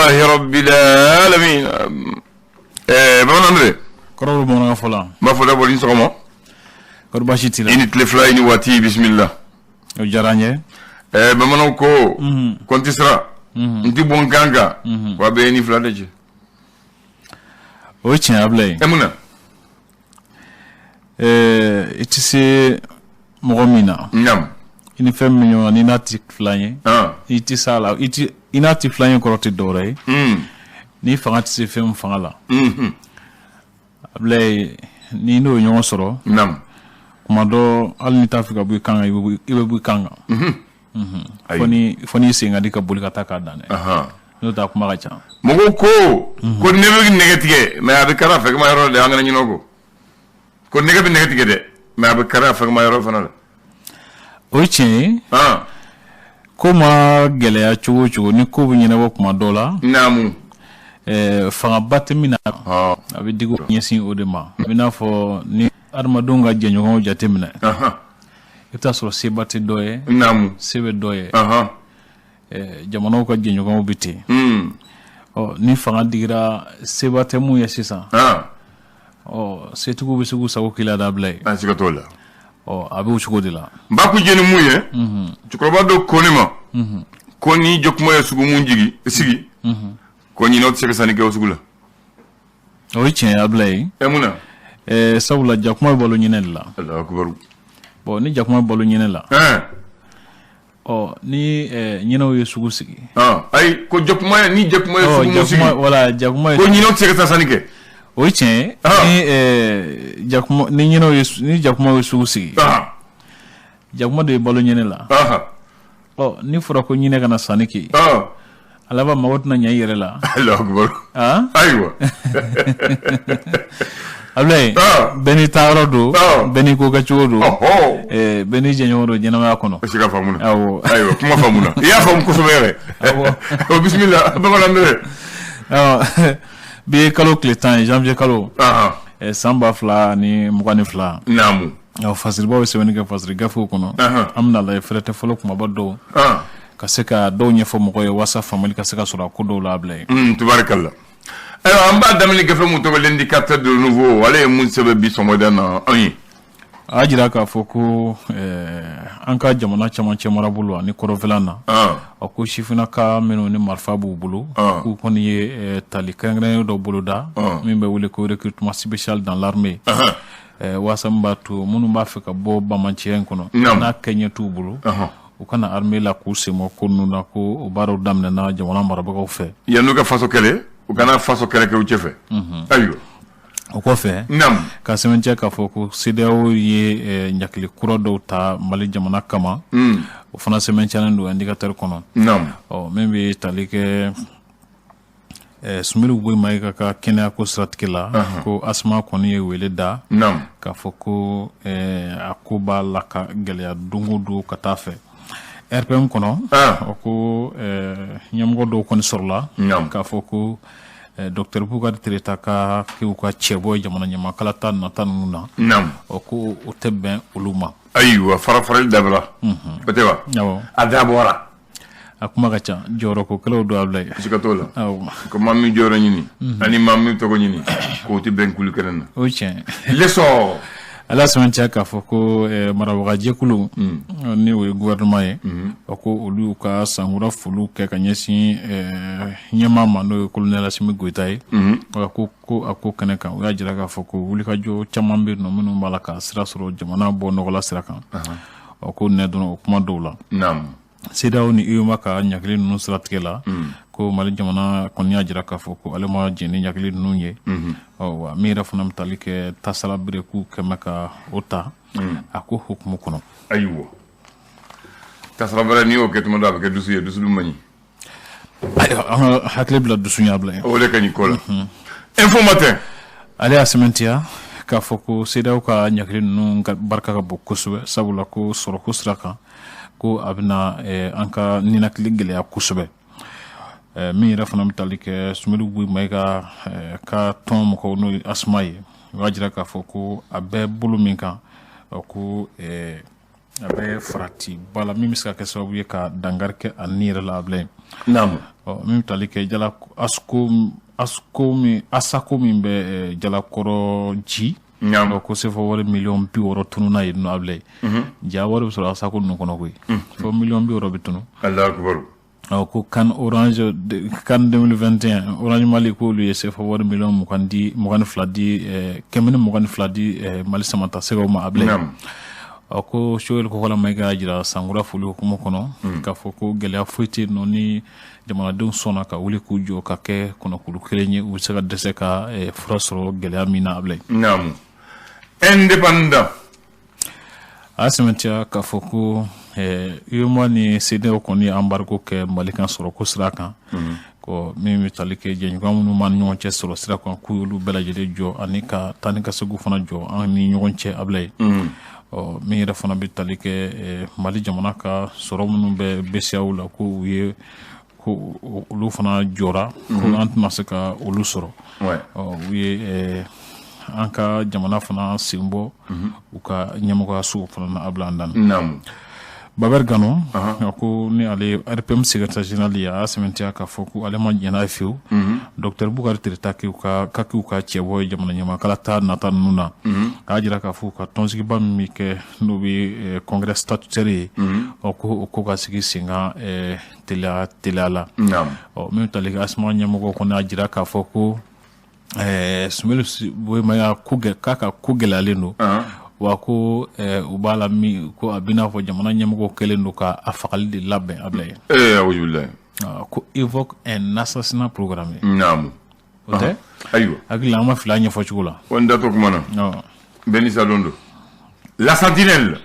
Alhamdulillahi rabbil alamin. Bamanan Andre. Kɔrɔ bɛ bamanankan fɔ la. N b'a fɔ d'abord i ni sɔgɔma. Kɔri baasi t'i la? I ni tile fila, i ni waati, bisimila. O diyara n ye. Bamananw ko ko n tɛ siran, n tɛ bɔ n kan kan, ko a bɛ e ni fila de cɛ. O ye tiɲɛ ye Abulayi. E mun na? I tɛ se mɔgɔ min na. Naamu. I ni fɛn min bɛ ɲɔgɔn kan, n'i n'a tɛ filan ye. I tɛ s'a la, i tɛ i n'a tɛ filan ye kɔrɔ tɛ dɔwɛrɛ ye. N'i fanga tɛ se fɛn min fanga la. Abulayi, n'i n'o ye ɲɔgɔn sɔrɔ. Naamu. Kuma dɔ hali n'i t'a fɛ ka bɔ i kan kan, i bɛ bɔ i kan kan. Fo n'i sen ka di ka boli ka taa k'a dan dɛ. N'o tɛ a kuma ka ca. Mɔgɔw ko ko nɛgɛ bɛ nɛgɛ tigɛ, mais a bɛ kari a fɛgɛma yɔrɔ de, an kana ɲinɛ o kɔ. Ko nɛgɛ bɛ nɛgɛ tigɛ dɛ, mais a bɛ kari a fɛgɛma yɔrɔ fana la. O ye tiɲɛ ye. Ko ma gɛlɛya cogo o cogo, ni ko bɛ ɲɛnabɔ kuma dɔ la. Naamu. Fangaba tɛ min na. A bɛ digi ɲɛsin o de ma. I n'a fɔ ni adamadenw ka jɛɲɔgɔnw jateminɛ. I bɛ taa sɔrɔ seba tɛ dɔ ye. Naamu. Se bɛ dɔ ye. Jamanaw ka jɛɲɔgɔnw bɛ ten. Ɔ, ni fanga digira seba tɛ mun ye sisan. Ɔ, setigiw bɛ se k'u sago k'i la dabila ye. An siga t'o la. Ɔ, a b'o cogo de la. N b'a kuncɛ ni mun ye? Cɛkɔrɔba dɔ ko ne ma ko ni jakuma ye sugu mun jigi sigi, ko ɲinɛw tɛ se ka sanni kɛ o sugu la. O ye tiɲɛ ye Abulayi. E mun na? Sabula jakuma bɛ balo ɲinɛ de la. Alahu akibaru. Bon, ni jakuma bɛ balo ɲinɛ la. Ɔ, ni ɲinɛw ye sugu sigi. Ayi, ko jakuma ni jakuma ye sugu mun sigi. Voilà, jakuma ye. Ko ɲinɛw tɛ se ka taa sanni kɛ. O ye tiɲɛ ye. Ni jakuma ni ɲinɛw ye ni jakuma ye sugu sigi. Jakuma de bɛ balo ɲinɛ la. Ɔ, ni fɔra ko ɲinɛ ka na sanni kɛ. A laban mago tɛna ɲɛ i yɛrɛ la. Alahu akibaru. Ayiwa. Abulayi, bɛɛ n'i taayɔrɔ don, bɛɛ n'i ko kɛcogo don, bɛɛ n'i jɛɲɔgɔn don ɲɛnamaya kɔnɔ. O siga faamuna. Awɔ. Ayiwa, kuma faamuna. I y'a faamu kosɛbɛ yɛrɛ. Awɔ. O bisimila Bamanan Andre. Bi ye kalo tile 10 ye, janvier kalo. San 2022. Naamu. Awɔ, fasiribaw ye sɛbɛnni kɛ fasiri gafew kɔnɔ. An bɛna lajɛ fɛrɛtɛ fɔlɔ kumaba dɔw. Ka se ka dɔw ɲɛfɔ mɔgɔw ye walasa faamuyali ka se ka sɔrɔ a ko dɔw la, Abulayi. Tubarikala. Ayiwa, an b'a daminɛ gafe mun tɔgɔ L'Indicateur de Renouveau, ale ye mun sɛbɛn bi sɔgɔmada na anw ye? A y'a jira k'a fɔ ko an ka jamana cɛmancɛ marabolo ani kɔrɔnfɛla na, a ko sifinnaka minnu ni marifa b'u bolo, k'u kɔni ye tali kɛrɛnkɛrɛnnen dɔ boloda min bɛ wele ko recrutement spécial dans l'armée, walasa min b'a to minnu b'a fɛ ka bɔ banbaanciya in kɔnɔ, n'a kɛɲɛ t'u bolo, u ka na armée la k'u sen bɔ ko ninnu na, ko o baaraw daminɛna jamana marabagaw fɛ. Yan'u ka faso kɛlɛ, u kana faso kɛlɛ kɛ u cɛfɛ. Ayiwa. O kɔfɛ, ka sɛbɛntiya k'a fɔ ko CEDEAO ye ɲakili kura dɔw ta Mali jamana kama. O fana sɛbɛntiyalen don Indicateur kɔnɔ. Ɔ, min bɛ tali kɛ Soumeylou Boubèye Maïga ka kɛnɛya ko siratigɛ la, ko ASMA kɔni ye wele da k'a fɔ ko a ko b'a la ka gɛlɛya don o don ka taa fɛ. RPM kɔnɔ, o ko ɲɛmɔgɔ dɔw kɔni sɔrɔla k'a fɔ ko docteur Boubacar Tereta ka k'u ka cɛbɔ ye jamana ɲɛmakalata nata ninnu na, o ko o tɛ bɛn olu ma. Ayiwa, fara farali dabila, o tɛ wa? A dabɔra. A kuma ka ca, jɔyɔrɔ ko kɛlɛw don, Abulayi. Siga t'o la. Ko maa min jɔyɔrɔ ɲini ani maa min tɔgɔ ɲini, k'o tɛ bɛn kulu kelen na. O ye tiɲɛ. L'Essor. Ala sɛbɛntiya k'a fɔ ko marabagajɛkulu, ni o ye gouvernement ye, o ko olu y'u ka sankura foliw kɛ ka ɲɛsin ɲɛmaa ma, n'o ye colonel Assimi Goïta ye. Ko a ko kɛnɛ kan, u y'a jira k'a fɔ ko wulikajɔ caman bɛ yen nɔ minnu b'a la ka sira sɔrɔ jamana bɔ nɔgɔla sira kan. O ko nɛ dɔrɔn o kuma dɔw la. CEDEAO ni UEMOA ka ɲakili ninnu siratigɛ la, ko Mali jamana kɔni y'a jira k'a fɔ ko ale ma jɛn ni ɲakili ninnu ye. Ɔ, wa min yɛrɛ fana bɛ tali kɛ tasara bere k'u kɛmɛ ka o ta a ko hukumu kɔnɔ. Ayiwa, tasara bere n'i y'o kɛ tuma dɔ, a bɛ kɛ dusu ye, dusu dun man ɲi. Ayiwa, an ka hakili bila dusu ɲɛ bila. O de ka ɲi ko la. Info Matin. Ale y'a sɛmɛntiya k'a fɔ ko CEDEAO ka ɲakili ninnu barika ka bon kosɛbɛ, sabula ko sɔrɔko sira kan, ko a bɛna an ka ninakili gɛlɛya kosɛbɛ. Min yɛrɛ fana bɛ tali kɛ Soumeylou Boubèye Maïga ka tɔn mɔgɔw, n'o ye ASMA ye, u y'a jira k'a fɔ ko a bɛ bolo min kan, ko a bɛ farati ba la min bɛ se ka kɛ sababu ye ka dankari kɛ a ni yɛrɛ la, Abulayi. Naamu. Ɔ min bɛ tali kɛ jala ASCO ASCO min ASACO min bɛ Jalakɔrɔ ji. Ko sefa wari miliyɔn 60 tununna yen nɔ, Abilaye. Ja wari bɛ sɔrɔ ASACO ninnu kɔnɔ koyi, fo miliyɔn 60 bɛ tunu. Allahu akbar. Ɔ ko CAN Orange, CAN 2021, Orange Mali k'olu ye sefa wari miliyɔn 20 di, 22 di, 122 di Mali Samata Sɛgɛw ma, Abilaye. Ɔ ko Choguel Kokalla Maïga y'a jira sankura foli hukumu kɔnɔ k'a fɔ ko gɛlɛya foyi tɛ yen nɔ, ni jamanadenw sɔnna ka wuli k'u jɔ ka kɛ kɔnɔkulu kelen ye, u bɛ se ka dɛsɛ ka fura sɔrɔ gɛlɛya min na, Abilaye. Naamu, Indépendant. A y'a sɛmɛntiya k'a fɔ ko UEMOA ni CEDEAO kɔni ye embargo kɛ Mali kan sɔrɔ ko sira kan, ko min bɛ tali kɛ jɛɲɔgɔn minnu b'an ni ɲɔgɔn cɛ sɔrɔ sira kan, k'u y'olu bɛɛ lajɛlen jɔ ani ka taa ni ka seginw fana jɔ an ni ɲɔgɔn cɛ, Abilaye. Ɔ min yɛrɛ fana bɛ tali kɛ Mali jamana ka sɔrɔ minnu bɛ BCEAO la, ko u ye ko olu fana jɔra, ko an tɛna se ka olu sɔrɔ. Ɔ u ye an ka jamana fana sen bɔ u ka ɲɛmɔgɔyaso fana na, Abilaye Andani. Baber Gano a ko ni ale ye RPM secrétaire général ye, a y'a sɛmɛntiya k'a fɔ ko ale ma jɛn n'a ye fiyewu, docteur Bukari Tereta k'u ka k'a k'u ka cɛbɔ ye jamana ɲɛmaakala ta nata ninnu na. K'a jira k'a fɔ u ka tɔnsigiba min bɛ kɛ, n'o bɛ congrès statutaire ye, ɔ ko o ko ka sigi sen kan teliya teliya la. Ɔ min bɛ tali kɛ ASMA ɲɛmɔgɔ kɔni y'a jira k'a fɔ ko Soumeylou Boubèye Maïga ko k'a ka ko gɛlɛyalen don, wa ko u b'a la min ko a bɛ n'a fɔ jamana ɲɛmɔgɔw kɛlen don ka a fagali de labɛn, Abilaye. Ee, awuzubilayi. Ko évoque un assassinat programmé. O tɛ. Ayiwa. Hakili la an ma fili a ɲɛfɔ cogo la. Ko n datɔ kuma na. Bɛɛ ni sadon don. La Sentinelle.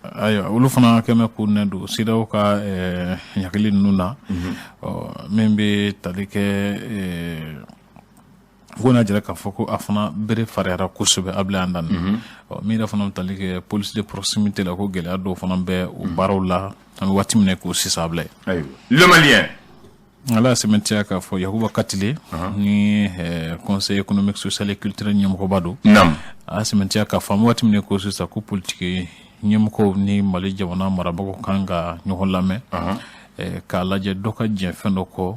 Ayiwa, olu fana kɛmɛ k'u nɛ don CEDEAO ka ɲagili ninnu na. Ɔ min bɛ tali kɛ ko n'a jira k'a fɔ ko a fana bere fariyara kosɛbɛ, Abilaye Andani. Ɔ min yɛrɛ fana bɛ tali kɛ police de proximité la, ko gɛlɛya dɔw fana bɛ o baaraw la an bɛ waati min na ko sisan, Abilaye. Ayiwa, Le Malien. Ala y'a sɛmɛntiya k'a fɔ Yakuba Katile ni Conseil économique, social et culturel ɲɛmɔgɔba don. A y'a sɛmɛntiya k'a fɔ an bɛ waati min na ko sisan, ko politiki ɲɛmɔgɔw ni Mali jamana marabagaw kan ka ɲɔgɔn lamɛn k'a lajɛ dɔ ka jɛ fɛn dɔ kɔ,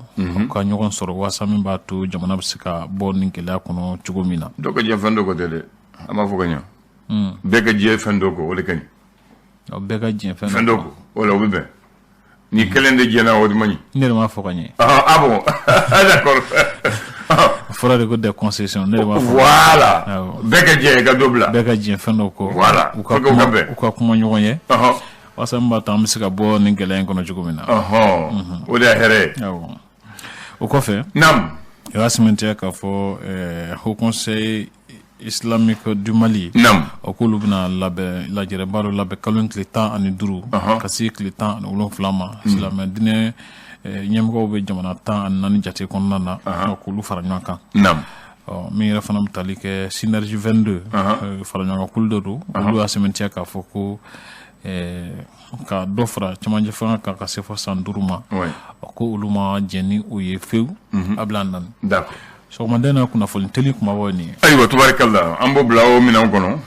ka ɲɔgɔn sɔrɔ walasa min b'a to jamana bɛ se ka bɔ nin gɛlɛya kɔnɔ cogo min na. Dɔ ka jɛ fɛn dɔ kɔ tɛ dɛ, an b'a fɔ ka ɲa. Bɛɛ ka jɛ fɛn dɔ kɔ, o de ka ɲi. Bɛɛ ka jɛ fɛn dɔ kɔ, o la o bɛ bɛn. Ni kelen de jɛna, o de man ɲi. Ne yɛrɛ m'a fɔ ka ɲɛ. Ah bon, d'accord. A fɔra de ko des concessions, ne yɛrɛ m'a fɔ. Voilà, bɛɛ ka jɛ ka dɔ bila. Bɛɛ ka jɛ fɛn dɔ kɔ. Voilà. U ka kuma ɲɔgɔn ye. Walasa min b'a to an bɛ se ka bɔ nin gɛlɛya in kɔnɔ cogo min na. O de ye hɛrɛ ye. Awɔ. O kɔfɛ. I b'a sɛmɛntiya k'a fɔ Haut Conseil islamique du Mali. O k'olu bɛna labɛn lajɛrɛba dɔ labɛn kalo tile 15 ka se tile 17 ma. Silamɛ diinɛ ɲɛmɔgɔw bɛ jamana 14 jate kɔnɔna na, k'olu fara ɲɔgɔn kan. Ɔ min yɛrɛ fana bɛ tali kɛ Synergie 22, fara ɲɔgɔn kan kulu dɔ don, olu y'a sɛmɛntiya k'a fɔ ko ka dɔ fara cɛmancɛ fanga kan ka se fɔ san 5 ma, ko olu ma jɛn ni o ye fewu, Abilaye Andani. D'accord. Sɔgɔmada in na kunnafoni teli kumabaw ye nin ye. Ayiwa, tubarikala, an b'o bila o minɛnw kɔnɔ.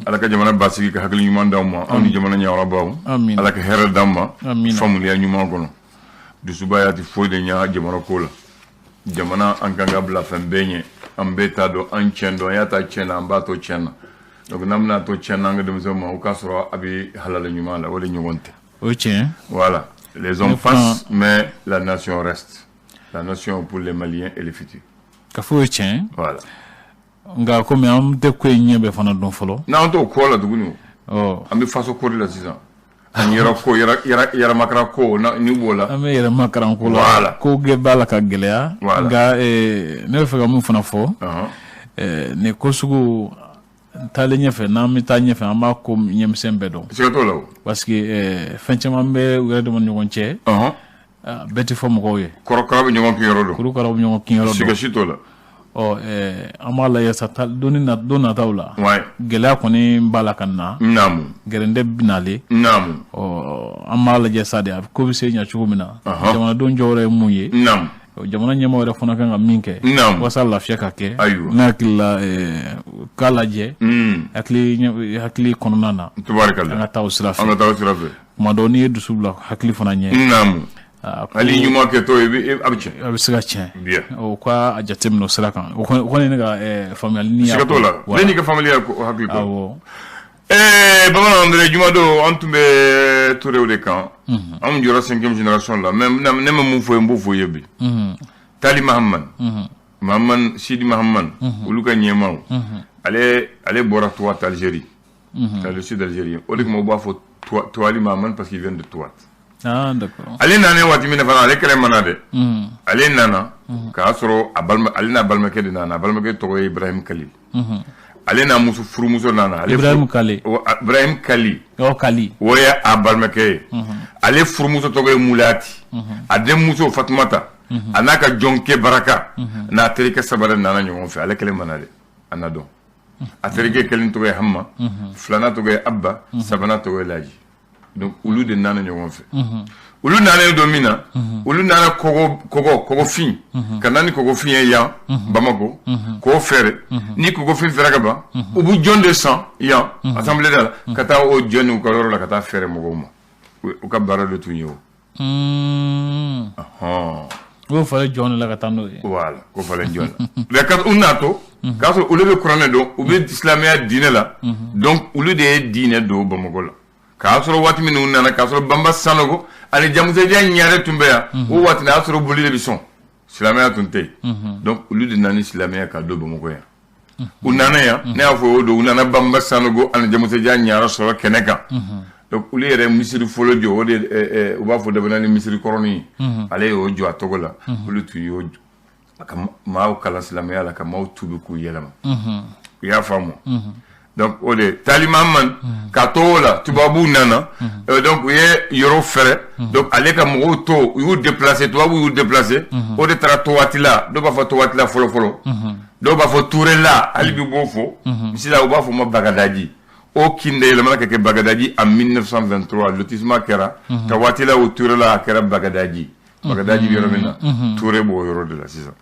Ala ka jamana basigi, ka hakili ɲuman d'anw ma, anw ni jamana ɲɛmɔgɔbaw. Ala ka hɛrɛ d'an ma. Faamuya ɲuman kɔnɔ. Dusubaya tɛ foyi de ɲɛ jamana ko la. Jamana an kan ka bila fɛn bɛɛ ɲɛ. An bɛɛ t'a dɔn, an tiɲɛ dɔn, an y'a ta tiɲɛ na, an b'a to tiɲɛ na. Donc n'an bɛna to tiɲɛ na an ka denmisɛnw ma, o k'a sɔrɔ a bɛ halala ɲuman la, o de ɲɔgɔn tɛ. O ye tiɲɛ. Voilà, les hommes passent, mais la nation reste. La nation pour les Maliens et les futurs. Ka fɔ o ye tiɲɛ. Voilà. Nka komi an tɛ ko in ɲɛ bɛɛ fana dɔn fɔlɔ. N'an t'o ko la tuguni o. An bɛ faso ko de la sisan. An yɛrɛ ko, yɛrɛmakara ko ni b'o la. An bɛ yɛrɛmakaran ko la. Voilà. Ko b'a la ka gɛlɛya. Voilà. Nka ne bɛ fɛ ka mun fana fɔ. Nin ko sugu taalen ɲɛfɛ, n'an bɛ taa ɲɛfɛ, an b'a ko ɲɛmisɛn bɛɛ dɔn. Siga t'o la o. Parce que fɛn caman bɛ u yɛrɛ dama ni ɲɔgɔn cɛ. Bɛɛ tɛ fɔ mɔgɔw ye. Kɔrɔkara bɛ ɲɔgɔn kinyɔrɔ dɔn. Kurukara bɛ ɲɔgɔn kinyɔrɔ dɔn. Siga si t'o la. Ɔ an b'a lajɛ sa don nataw la. Gɛlɛya kɔni b'a la ka na. Gɛrɛndɛ bɛ nalen. Ɔ an b'a lajɛ sa de, a ko bɛ se ɲɛ cogo min na. Jamanadenw jɔyɔrɔ ye mun ye. Jamana ɲɛmɔgɔ yɛrɛ fana kan ka min kɛ. Walasa lafiya ka kɛ. Ayiwa. Ne hakili la k'a lajɛ. Hakili kɔnɔna na. Tubarikala. An ka taa o sira fɛ. An ka taa o sira fɛ. Tuma dɔw n'i ye dusu bila hakili fana ɲɛ. Hali ɲuman kɛtɔ a bɛ tiɲɛ. A bɛ se ka tiɲɛ. Bien. O ka a jateminɛ o sira kan. O kɔni ne ka faamuyali ni. Siga t'o la. Ne n'i ka faamuyali o hakili to. Awɔ. Bamanan André jumadon an tun bɛ Turew de kan. Anw jɔra 5e génération la mais ne ma mun fɔ ye n b'o fɔ ye bi. Tali Mahamman. Mahamman Sidi Mahamman. Olu ka ɲɛmaaw. Ale bɔra Touat Algérie. Dans le sud d'Algérie. O de kama u b'a fɔ Touali Mahamman parce qu'il vient de Touat. Ah, d'accord. Ale nana waati min na fana ale kɛlɛ mana dɛ. Ale nana k'a sɔrɔ a balima ale n'a balimakɛ de nana, a balimakɛ tɔgɔ ye Ibrahim Khalil. Ale n'a muso furumuso nana. Ale Ibrahim Kale. Ibrahim Kali. Oh, Kali. O ye a balimakɛ ye. Ale furumuso tɔgɔ ye Mulati. A denmuso Fatumata. A n'a ka jɔnkɛ Baraka. N'a terikɛ saba de nana ɲɔgɔn fɛ, ale kɛlɛ mana dɛ. A na dɔn. A terikɛ kelen tɔgɔ ye Hamma. Filanan tɔgɔ ye Abba. Sabanan tɔgɔ ye Laji. Donc olu de nana ɲɔgɔn fɛ. Olu nana don min na, olu nana kɔgɔfin ka na ni kɔgɔfin ye yan Bamako k'o feere. Ni kɔgɔfin feere ka ban, u bɛ jɔn de san yan assemblée da la ka taa o jɔn u ka yɔrɔ la ka taa feere mɔgɔw ma. U ka baara de tun ye o. U b'o falen jɔn de la ka taa n'o ye. Voilà, k'o falen jɔn la. Mais ka u natɔ k'a sɔrɔ olu bɛ kuranɛ dɔn, u bɛ silamɛya diinɛ la, donc olu de ye diinɛ don Bamakɔ la. K'a sɔrɔ waati min u nana k'a sɔrɔ Banba Sanogo ani Jamuseja Ɲare tun bɛ yan, o waati la a y'a sɔrɔ boli de bɛ sɔn, silamɛya tun tɛ yen. Donc olu de nana ni silamɛya ka don Bamakɔ yan. U nana yan, ne y'a fɔ o don, u nana Banba Sanogo ani Jamuseja Ɲare sɔrɔ kɛnɛ kan. Donc olu yɛrɛ misiri fɔlɔ jɔ, o de u b'a fɔ daminɛ ni misiri kɔrɔnin ye, ale y'o jɔ a tɔgɔ la. Olu tun y'o ka maaw kalan silamɛya la, ka maaw tubi k'u yɛlɛma. U y'a faamu. Donc o de Tali Mahamman ka to o la, tubabuw nana, donc u ye yɔrɔ fɛrɛ, donc ale ka mɔgɔw to u y'u déplacer, tubabuw y'u déplacer, o de taara Towatila, dɔw b'a fɔ Towatila fɔlɔ fɔlɔ, dɔw b'a fɔ Turela, hali bi b'o fɔ, sisan u b'a fɔ ma Bagadaji. O kin de yɛlɛmana ka kɛ Bagadaji en 1923, lotissement kɛra Towatila o Turela a kɛra Bagadaji. Bagadaji bɛ yɔrɔ min na, Ture b'o yɔrɔ de la sisan.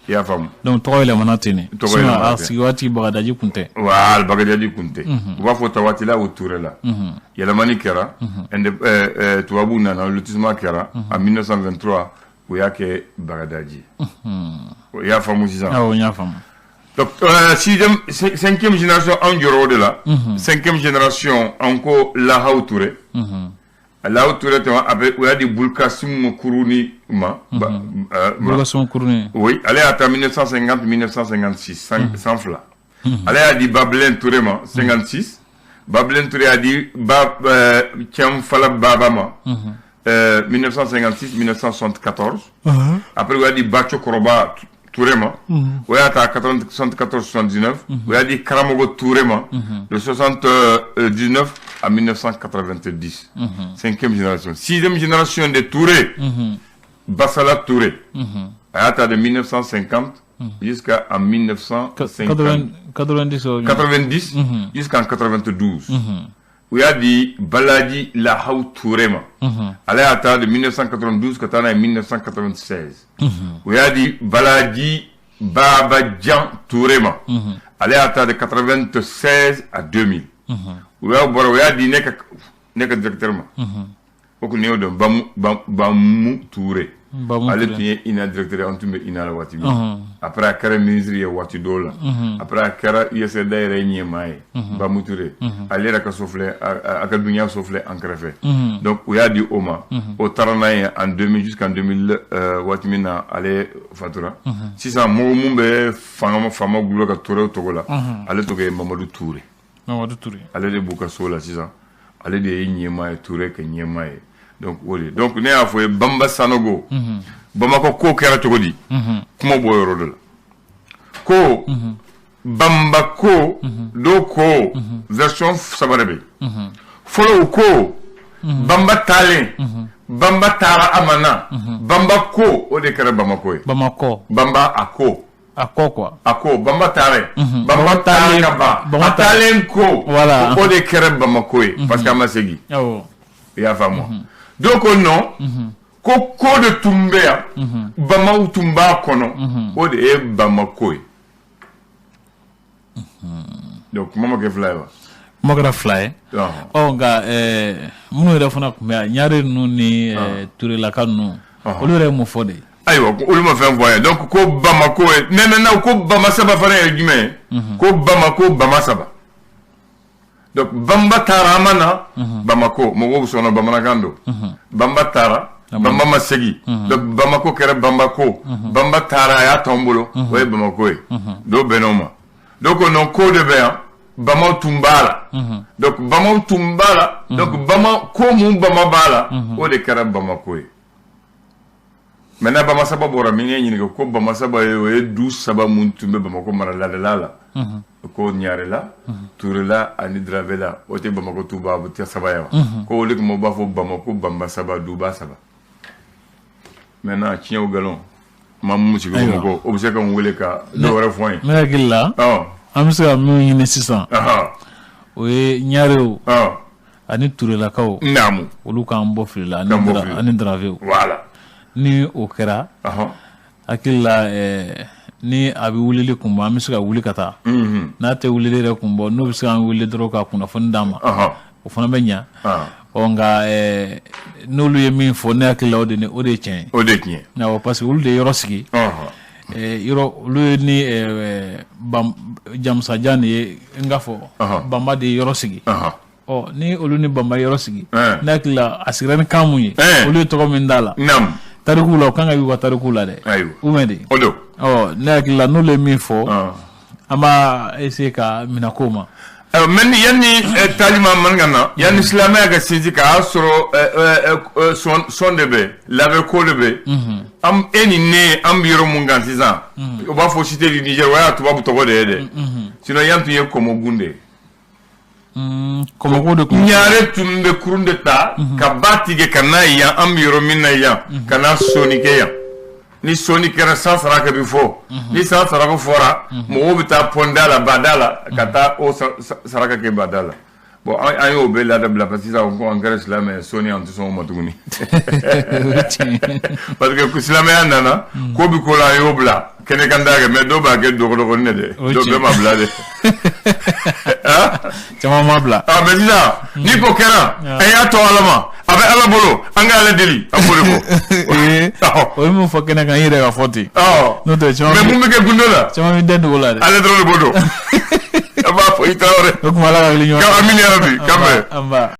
I y'a faamu. Donc tɔgɔ yɛlɛmana ten de. Tɔgɔ yɛlɛmana ten. A sigi waati Bagadaji kun tɛ. Voilà, Bagadaji kun tɛ. U b'a fɔ Tawatila o Turela. Yɛlɛmani kɛra, tubabuw nana, lotissement kɛra en 1923, u y'a kɛ Bagadaji. I y'a faamu sisan. Awɔ, n y'a faamu. Donc cinquième génération an jɔra o de la. Cinquième génération an ko Lahaw Ture. Lahaw Ture tɛmɛ a bɛ o y'a di Bulkasimu Kuruni ma. Bulkasimu Kuruni. Oui, ale y'a ta 1950 1956, san fila. Ale y'a di Babilen Ture ma 56. Babilen Ture y'a di Tianfala Baba ma 1956 1974. Après o y'a di Baco Kɔrɔba Touré ma. O y'a ta 74 79. O y'a di Karamɔgɔ Touré ma de 79 à 1990. Cinquième génération. Sixième génération de Touré, Bassala Touré. A y'a ta de 1950 jusqu'à 1950. 90 jusqu'en 92. O y'a di Balaji Lahaw Touré ma. Ale y'a ta de 1992 ka taa n'a ye 1996. O y'a di Balaji Baba Jan Touré ma. Ale y'a ta de 96 à 2000. O y'a bɔra, o y'a di ne ka directeur ma. O kun y'o dɔn, Bamu Touré. Ale tun ye INA directeur ye, an tun bɛ INA la waati min. Après a kɛra ministre ye waati dɔw la. Après a kɛra USD yɛrɛ ɲɛmaa ye, Bamu Touré. Ale yɛrɛ ka so filɛ, a ka dunya so filɛ an kɛrɛfɛ. Donc u y'a di o ma. O taara n'a ye en 2000 jusqu'en 2000 waati min na ale fatura. Sisan mɔgɔ mun bɛ faama gulo ka Touré tɔgɔ la, ale tɔgɔ ye Mamadu Touré. Mamadu Touré. Ale de b'u ka so la sisan. Ale de ye ɲɛmaa ye, Touré ka ɲɛmaa ye. Donc o de, donc ne y'a fɔ ye Banba Sanogo. Bamakɔ ko kɛra cogo di? Kuma b'o yɔrɔ de la. Ko Banba ko dɔw ko version saba de bɛ yen. Fɔlɔ u ko Banba taalen, Banba taara a ma na, Banba ko o de kɛra Bamakɔ ye. Bamakɔ. Banba a ko. A ko quoi? A ko Banba taara yen. Banba taara ka ban. A taalen ko. Voilà. O de kɛra Bamakɔ ye. Parce que a ma segin. Awɔ. I y'a faamu. Dɔw ko non, ko de tun bɛ yan, Bamaw tun b'a kɔnɔ, o de ye Bamako ye. Donc kuma ma kɛ fila ye wa? Kuma kɛra fila ye. Ɔ nka minnu yɛrɛ fana tun bɛ yan, Ɲare ninnu ni Turelaka ninnu, olu yɛrɛ ye mun fɔ de? Ayiwa, olu ma fɛn fɔ an ye. Donc ko Bamako ye, mais maintenant ko Bama saba fana ye jumɛn ye? Ko Bamako Bama saba. Donc Banba taara, an ma na Bamako, mɔgɔw sɔnna, bamanankan don. Banba taara, Banba ma segin. Donc Bamako kɛra Banbako. Banba taara, a y'a to an bolo, o ye Bamako ye. Dɔw bɛnn'o ma. Donc non, ko de bɛ yan, Bamaw tun b'a la. Donc Bamaw tun b'a la. Donc Bama ko mun Bama b'a la, o de kɛra Bamako ye. Maintenant Bama saba bɔra min ye ɲininka ko Bama saba ye, o ye du saba mun tun bɛ Bamako mara laadala la. Ko Ɲarela, Turela ani Dravela, o tɛ Bamako tuba tɛ saba ye wa? Ko olu tun b'a fɔ Bamako Banba saba, duba saba. Maintenant tiɲɛ o nkalon, maa mun sigi Bamakɔ, o bɛ se ka n wele ka dɔ wɛrɛ fɔ an ye. Ne hakili la, an bɛ se ka min ɲini sisan, o ye Ɲarew ani Turelakaw. Olu k'an bɔ fili la ani Dravew. Voilà. Ni o kɛra, hakili la, ni a bɛ wulili kun bɔ, an bɛ se ka wuli ka taa. N'a tɛ wulili yɛrɛ kun bɔ, n'o bɛ se k'an wele dɔrɔn ka kunnafoni d'an ma, o fana bɛ ɲa. Ɔ nka n'olu ye min fɔ, ne hakili la, o de ye tiɲɛ ye. O de ye tiɲɛ ye. Awɔ, parce que olu de ye yɔrɔ sigi. Yɔrɔ olu ye ni Jamusajan de ye, n ka fɔ Banba de ye yɔrɔ sigi. Ɔ ni olu ni Banba yɔrɔ sigi, ne hakili la, a sigira ni kan mun ye, olu ye tɔgɔ min d'a la tarikuw la, o kan ka y'u ka tarikuw la dɛ. Ou bien de. O don. Ɔ ne hakili la, n'olu ye min fɔ, an b'a essayer ka minɛ ko ma. Ayiwa, mais yanni talima man ka na, yanni silamɛya ka sinsin, k'a sɔrɔ sɔn de bɛ labɛn, ko de bɛ an e ni ne, an bɛ yɔrɔ mun kan sisan, o b'a fɔ Cité du Niger, o y'a tubabu tɔgɔ de ye dɛ. Sinon yan tun ye Kɔmɔgun de ye. Kɔmɔko de kun. Ɲare tun bɛ kurun de ta ka ba tigɛ ka n'a yan, an bɛ yɔrɔ min na yan, ka na sɔnni kɛ yan. Ni sɔnni kɛra, san saraka bɛ fɔ. Ni san saraka fɔra, mɔgɔw bɛ taa pɔnda la, bada la, ka taa o saraka kɛ bada la. Bon, an y'o bɛɛ laada bila, parce que sisan ko an kɛra silamɛ, sɔnni an tɛ sɔn o ma tuguni, parce que silamɛya nana, ko bɛ ko la, an y'o bila kɛnɛ kan t'a kɛ. Mais dɔw b'a kɛ dɔgɔdɔgɔnin de dɛ, dɔw bɛɛ ma bila dɛ. Caman ma bila. Ah, mais sisan ni ko kɛra, an y'a to Ala ma, a bɛ Ala bolo, an k'ale deli, an b'o de fɔ. O ye mun fɔ kɛnɛ kan, i yɛrɛ ka fɔ ten. N'o tɛ caman. Mais mun bɛ kɛ gundo la? Caman bɛ den dogo la dɛ. Ale dɔrɔn de b'o dɔn. An b'a fɔ i Tarawele. O tuma Ala ka hakili ɲuman. Amina yarabi, k'an bɛn. An ba.